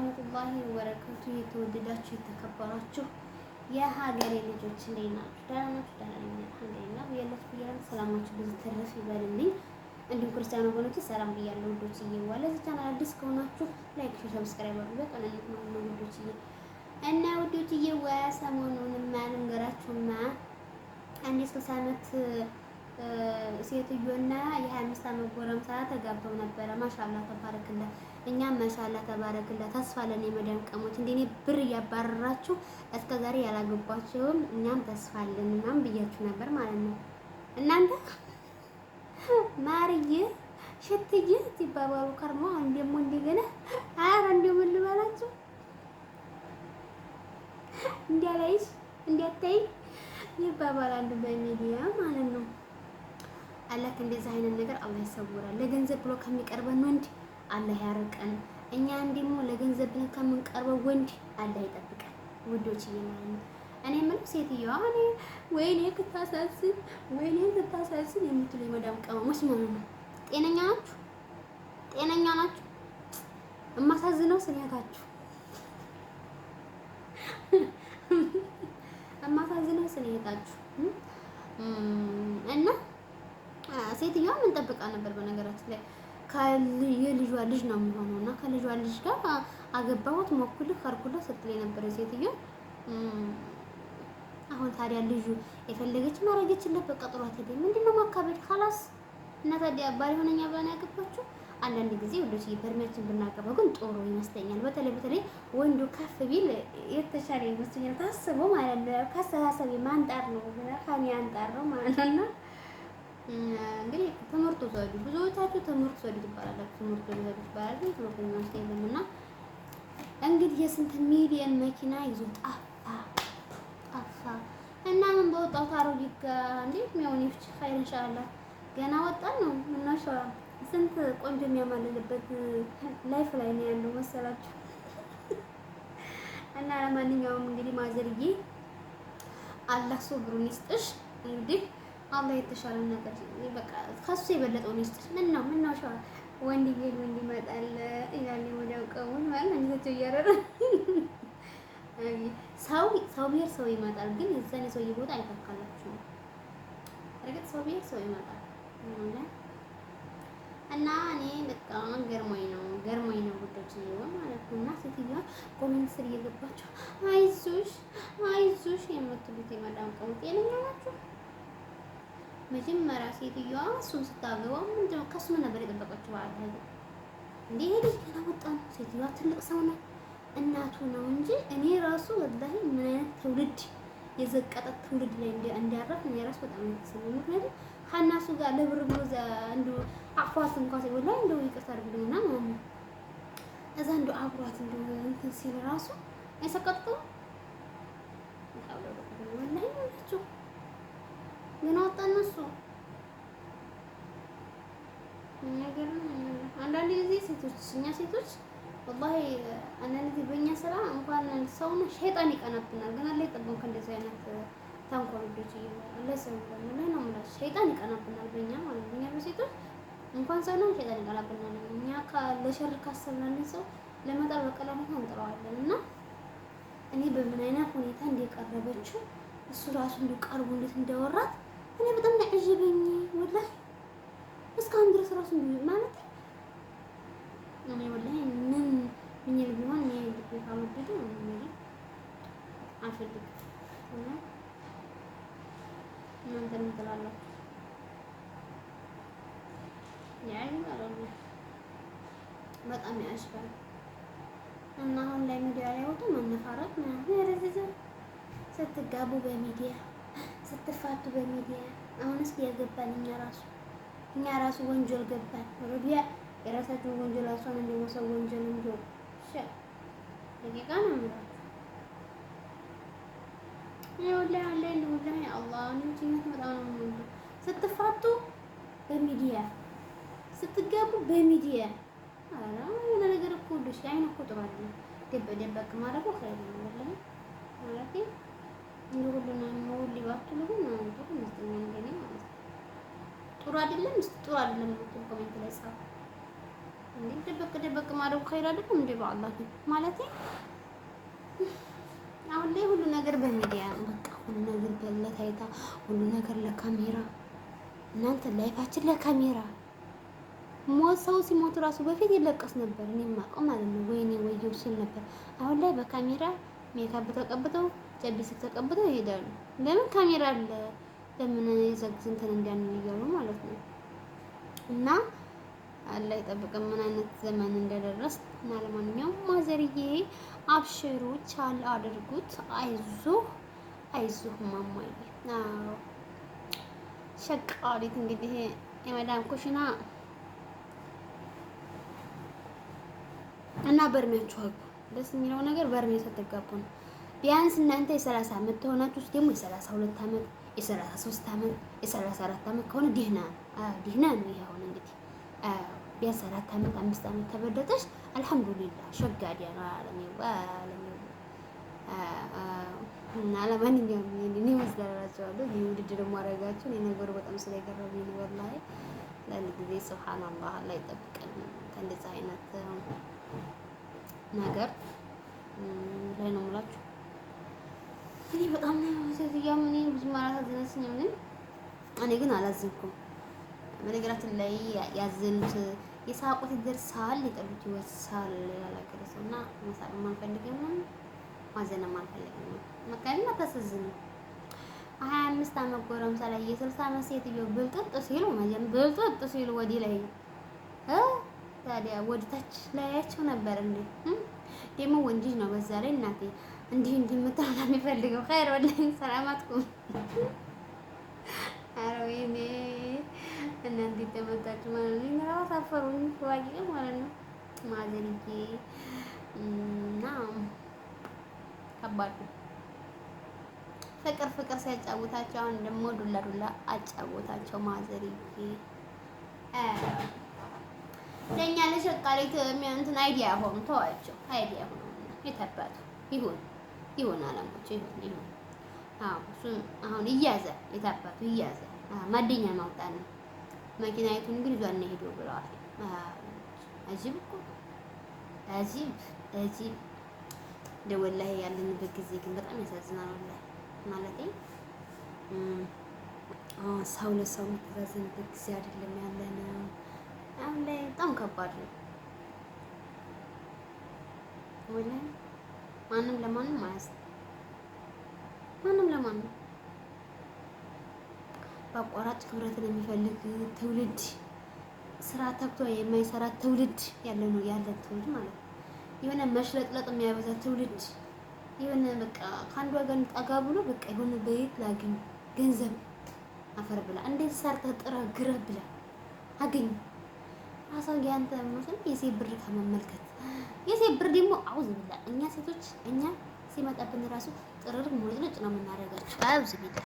ወራህመቱላሂ ወበረካቱ። የተወደዳችሁ የተከበራችሁ የሀገሬ ልጆች እንዴት ናችሁ? ደህና ናችሁ? ደህና ነኝ አልሐምዱሊላህ። ያላችሁ ብያለሁ። ሰላማችሁ ብዙ ትርፍ ይበልልኝ። እንዲሁም ክርስቲያን ወገኖች ሰላም ብያለሁ ውዶችዬ። ለዚህ ቻናል አዲስ ከሆናችሁ like፣ share፣ subscribe አድርጉ። በቅንነት ማለት ነው ውዶችዬ። እና ውዶችዬ ሰሞኑንማ ልንገራችሁማ አንድ የስልሳ ዓመት ሴትዮና የ25 ዓመት ጎረምሳ ተጋብተው ነበረ። ማሻላ ተባረክላ። እኛም ማሻላ ተባረክላ። ተስፋ አለን የመዳም ቀሞች እንደ እኔ ብር እያባረራችሁ እስከ ዛሬ ያላገባችሁም እኛም ተስፋ አለን ምናምን ብያችሁ ነበር ማለት ነው። እናንተ ማርዬ ሽትዬ ሲባባሉ ከርሞ አሁን ደግሞ እንደገና ኧረ እንደው ምን ልበላችሁ እንዲያላይሽ እንዲያታይ ይባባላሉ በሚዲያ ማለት ነው። አላህ ከእንደዚህ አይነት ነገር አላህ ይሰውራል። ለገንዘብ ብሎ ከሚቀርበን ወንድ አላህ ያርቀን። እኛን ደግሞ ለገንዘብ ብለን ከምንቀርበው ወንድ አላህ ይጠብቀን። ውዶች ማለት ነው። እኔ የምለው ሴትዮዋ እኔ ወይኔ ክታሳስን ወይኔ ክታሳስን የምትሉ የመዳም ቅመሞች ማለት ነው። ጤነኛ ናችሁ? ጤነኛ ናችሁ? እማሳዝነው ስሜታችሁ እማሳዝነው ስሜታችሁ እና ሴትዮዋ ምን ጠብቃ ነበር? በነገራችን ላይ የልጇ ልጅ ነው የሚሆነው እና ከልጇ ልጅ ጋር አገባሁት ሞኩልህ ከርኩልህ ስትል የነበረ ሴትዮ አሁን ታዲያ ልጁ የፈለገች ማረገችለት በቃ ጥሯት ሄደ። ምንድነው ማካበድ? خلاص እና ታዲያ ባል ሆነኛ ብላ ነው ያገባችው። አንዳንድ ጊዜ ወንዶች በእድሜያችን ብናገባው ግን ጥሩ ይመስለኛል። በተለይ በተለይ ወንዱ ከፍ ቢል የተሻለ ይመስለኛል። ታስቦ ማለት ነው። ከአስተሳሰብ ማንጣር ነው ከኔ አንጣር ነው ማለት ነው። እንግዲህ ትምህርቱ ዘዱ ብዙዎቻችሁ ትምህርት ዘዱ ትባላላችሁ። ትምህርቱ ዘዱ ትባላላችሁ። ትምህርት የሚወስድ የለም እና እንግዲህ የስንት ሚሊየን መኪና ይዞ ጠፋ ጠፋ እና ምን በወጣው አሮጊት ጋር እንዴት የሚሆን ይፍች ኸይር ኢንሻአላህ ገና ወጣን ነው ምናሸዋ ስንት ቆንጆ የሚያማልልበት life ላይ ነው ያለው መሰላችሁ። እና ለማንኛውም እንግዲህ ማዘርዬ አላህ ሶብሩን ይስጥሽ። እንግዲህ አላህ የተሻለ ነገር በቃ ከሱ የበለጠውን ይስጥሽ። ምን ነው ምን ነው ሸዋ ወንድ ይሄድ ወንድ ይመጣል ይላል ወዲያው ቀውን ማለት አንጀታቸው እያረረ ሰው ሰው ብሄር ሰው ይመጣል፣ ግን የዛን የሰውዬ ቦታ አይተካላችሁም። እርግጥ ሰው ብሄር ሰው ይመጣል እና እኔ በቃ ገርሞኝ ነው ገርሞኝ ነው ጉዳዮች እየሆነ ማለት ነው። እና ሴትዮዋ comment ስር እየገባችሁ አይዞሽ አይዞሽ የምትሉት የመዳም ቀው ጤነኛ ናችሁ? መጀመሪያ ሴትዮዋ እሱን ስታገባው ምንድነው ከሱ ምን ነበር የጠበቀችው? በዓል እንዴ ይሄ ልጅ ገና ወጣ ነው። ሴትዮዋ ትልቅ ሰው ነው እናቱ ነው እንጂ እኔ ራሱ ወላሂ ምን አይነት ትውልድ የዘቀጠ ትውልድ ላይ እንዲያረፍ እኔ ራሱ በጣም ነው የተሰማኝ። ምክንያቱም ከእናሱ ጋር ለብር ብሎ እንደው አፏት እንኳን ወላሂ እንደው ይቅርታ አድርግልኝና ማለት ነው እዛ እንደው አብሯት እንደው እንትን ሲል ራሱ አይሰቀጥጥም። ወላሂ ነው ገና ወጣ እነሱ ነገር አንዳንድ ጊዜ ሴቶች እኛ ሴቶች ወላሂ አንዳንድ ጊዜ በእኛ ስራ እንኳን ሰውን ሸይጣን ይቀናብናል። ግን አላህ ይጠብቀን ከእንደዚህ አይነት ተንኮል ልጆች አላህ ይሰውረን። ወላሂ ነው የምላችሁ ሸይጣን ይቀናብናል በእኛ ማለት ነው። እኛ በሴቶች እንኳን ሰው ነው ሸይጣን ይቀናብናል። እኛ ለሸር ካሰብን ሰው ለመጣል በቀላሉ እንኳን እንጥለዋለን። እና እኔ በምን አይነት ሁኔታ እንደቀረበችው እሱ ራሱ እንዲቀርቡ እንዴት እንዳወራት እኔ በጣም ነው ያዕጀበኝ። ወላሂ እስካሁን ድረስ ራሱ ማለት እኔ ወላሂ ምን ምን ቢሆን እኔ ልቤ ካልወደደ ምን አልፈልግም። እና እናንተ ምን ትላላችሁ? ያዕጅባል በጣም ያዕጅባል። እና አሁን ላይ ሚዲያ ላይ ወጡ መነፋረቅ ምናምን ያረዝዘ ስትጋቡ በሚዲያ ስትፋቱ በሚዲያ አሁንስ ያገባን እኛ ራሱ ወንጀል ገባን። ሩቢያ የራሳችሁን ወንጀል እሷን እንደመሰው ወንጀል እንዲሁ ደቂቃ ነው የምላችሁ። እኔ ወላሂ አንዳንድ ወላሂ አላህ እኔ በጣም ነው የምወደው። ስትፋቱ በሚዲያ ስትጋቡ በሚዲያ ኧረ የሆነ ነገር እኮ ወዶች አይን እኮ ጥሩ አይደለም። ደበቅ ደበቅ ማድረጉ ኸይር ነው ወላሂ ማለቴ እንደ ሁሉንም ሁሉ ባትሉ ግን ጥሩ ይመስለኛል እንደኔ ማለት ነው። ጥሩ አይደለም እስኪ ጥሩ አይደለም የምትሉ comment ላይ ጻፉ። እንዴ ደበቅ ደበቅ ማድረጉ ኸይር አይደለም እንዴ? በአላህ ግን ማለቴ አሁን ላይ ሁሉ ነገር በሚዲያ ነው። በቃ ሁሉ ነገር ለታይታ፣ ሁሉ ነገር ለካሜራ። እናንተ life ኣችን ለካሜራ። ሞት ሰው ሲሞት እራሱ በፊት ይለቀስ ነበር። እኔ የማውቀው ማለት ነው። ወይኔ ወየው ሲል ነበር። አሁን ላይ በካሜራ ሜካፕ ተቀብተው ጨቢስ ተቀብተው ይሄዳሉ። ለምን ካሜራ አለ? ለምን የዘግዝ እንትን እንዲያንን እያሉ ማለት ነው። እና አላህ ይጠብቅን ምን አይነት ዘመን እንደደረስ እና ለማንኛውም ማዘርዬ አብሽሩ፣ ቻል አድርጉት፣ አይዞህ አይዞህ ማማዬ። አዎ ሸቃሊት እንግዲህ የመዳም ኩሽና እና በእድሜያችሁ አግቡ። ደስ የሚለው ነገር በእድሜ ስትጋቡ ነው። ቢያንስ እናንተ የ30 ዓመት ተሆናችሁ ውስጥ ደግሞ የ32 ዓመት የ33 ዓመት የ34 ዓመት ከሆነ ደህና ደህና ነው። ይሄ አሁን እንግዲህ ቢያንስ 4 ዓመት 5 ዓመት ተበለጠሽ አልሐምዱሊላህ ሸጋዲያ ነው አለም አለም እና ለማንኛውም ይሄን ይመስላላችኋለሁ። ይህ ውድድር ማድረጋችሁ እኔ ነገሩ በጣም ስለገረመኝ ነው ወላሂ። ለአንድ ጊዜ ሱብሃንአላህ አላህ ይጠብቀን ከእንደዚህ አይነት ነገር ላይ ነው የምላችሁ። እኔ በጣም ነው ሴትዮዋም እኔ ብዙም አላሳዘነችኝም፣ ግን እኔ ግን አላዘንኩም። በነገራችን ላይ ያዘኑት የሳቁት ይደርሳል፣ የጠሉት ይወሳል ይላል አገሬ ሰው እና መሳቅም አልፈልግም ማዘንም አልፈልግም። መካከል አታሳዝንም። 25 ዓመት ጎረምሳ ላይ የ60 ዓመት ሴትዮ ብልጥጥ ሲሉ መጀመ ብልጥጥ ሲሉ ወዲህ ላይ ታዲያ ወደ ታች ላያቸው ነበር እንዴ? ደግሞ ወንድ ልጅ ነው በዛ ላይ እናቴ እንዲህ እንዲህ የምትለው ነው የሚፈልገው። ኸይር ወላሂ ሰላማትኩም። ኧረ ወይኔ እናንተ የተመጣችሁ ማለት ነው። እኔ እራሱ አፈሩኝ ዋቂ ማለት ነው ማዘርዬ እና ከባድ ነው። ፍቅር ፍቅር ሲያጫውታቸው አሁን ደግሞ ዱላ ዱላ አጫወታቸው ማዘርዬ። ለእኛ ለሸቃሪት እንትን idea ሆኑ ተዋቸው። idea ሆኑ የተባቱ ይሁን ይሁን አለሞች ይሁን ይሁን። አዎ እሱን አሁን እያዘ የታባቱ እያዘ ማደኛ ማውጣት ነው። መኪናይቱን ግን ይዟን ነው ሄዶ ብለዋል። አጂብ እኮ አጂብ አጂብ። ወላሂ ያለንበት ጊዜ ግን በጣም ያሳዝናል። ወላሂ ማለቴ ሰው ለሰው የሚተዛዘንበት ጊዜ አይደለም ያለነው። አሁን ላይ በጣም ከባድ ነው። ወላሂ ማንም ለማንም አያዝንም። ማንም ለማንም በአቋራጭ ክብረትን የሚፈልግ ትውልድ፣ ስራ ተግቶ የማይሰራ ትውልድ ያለ ነው ያለን ትውልድ ማለት ነው። የሆነ መሽለጥለጥ የሚያበዛ ትውልድ የሆነ በቃ ከአንድ ወገን ጠጋ ብሎ በቃ የሆነ በየት ላግኝ ገንዘብ አፈር ብላ እንዴት ሰርተህ ጥረህ ግረህ ብላ አገኝ አሳው ያንተ መስል የሴት ብር ከመመልከት የሴት ብር ደግሞ አውዝ ብላ እኛ ሴቶች እኛ ሲመጣብን ራሱ ጥርር ሙልጭልጭ ነው የምናደርጋቸው። አውዝ ቢላ።